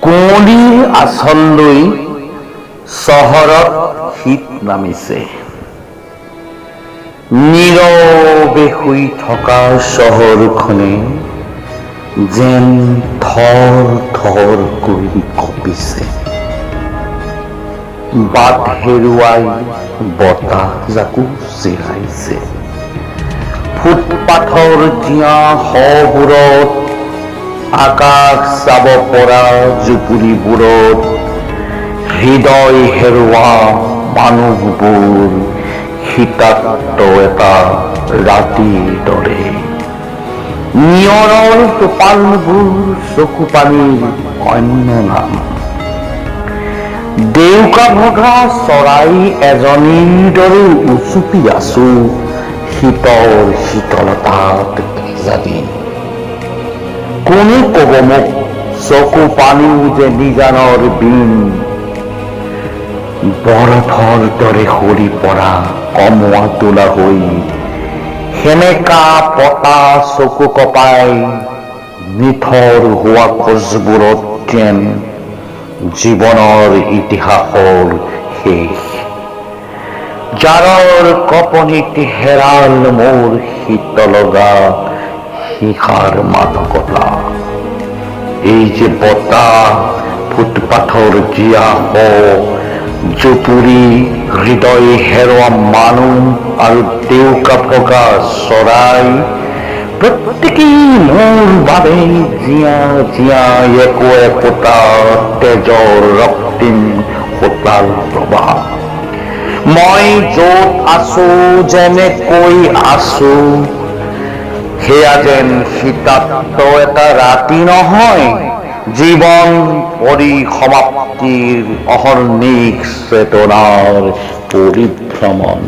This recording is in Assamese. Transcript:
কুঁৱলীৰ আঁচল লৈ চহৰত শীত নামিছে। নীৰৱে শুই থকা চহৰখনে যেন থৰ থৰকৈ কঁপিছে। বাট হেৰুৱাই বতাহজাকো জিৰাইছে। ফুটপাথৰ জীয়া শবোৰত, আকাশ চাব পৰা জুপুৰিবোৰত হৃদয় হেৰুৱা মানুহবোৰ শীতাৰ্ত এটা ৰাতিৰ দৰে। নিয়ৰৰ টোপালবোৰ চকুপানীৰ অন্য নাম। ডেউকা ভগা চৰাই এজনীৰ দৰে উচুপি আছো শীতৰ শীতলতাত ভেজা দিন। কোনে কব মোক, চকু পানীও যে নিজানৰ বীণ? বৰফৰ দৰে সৰি পৰা কমোৱা তোলা হৈ সেমেকা পতা চকু কপাই নিথৰ হোৱা খোজবোৰত যেন জীৱনৰ ইতিহাসৰ শেষ। জাৰৰ কঁপনিত হেৰাল মোৰ শীত লগা সিহাৰ মাদকতা। এই যে বতাহ, ফুটপাথৰ জীয়া শ, জুপুৰি, হৃদয় হেৰুৱা মানুহ আৰু ডেউকা ভগা চৰাই, প্ৰত্যেকেই মোৰ বাবে জীয়া জীয়া একো একোটা তেজৰ ৰক্তিম সোঁতাল প্ৰবাহ। মই য'ত আছো, যেনেকৈ আছো, সেয়া যেন শীতাৰ্ত এটা ৰাতি নহয়, জীৱন পৰিসমাপ্তিৰ অহৰ্নিশ চেতনাৰ পৰিভ্ৰমণ।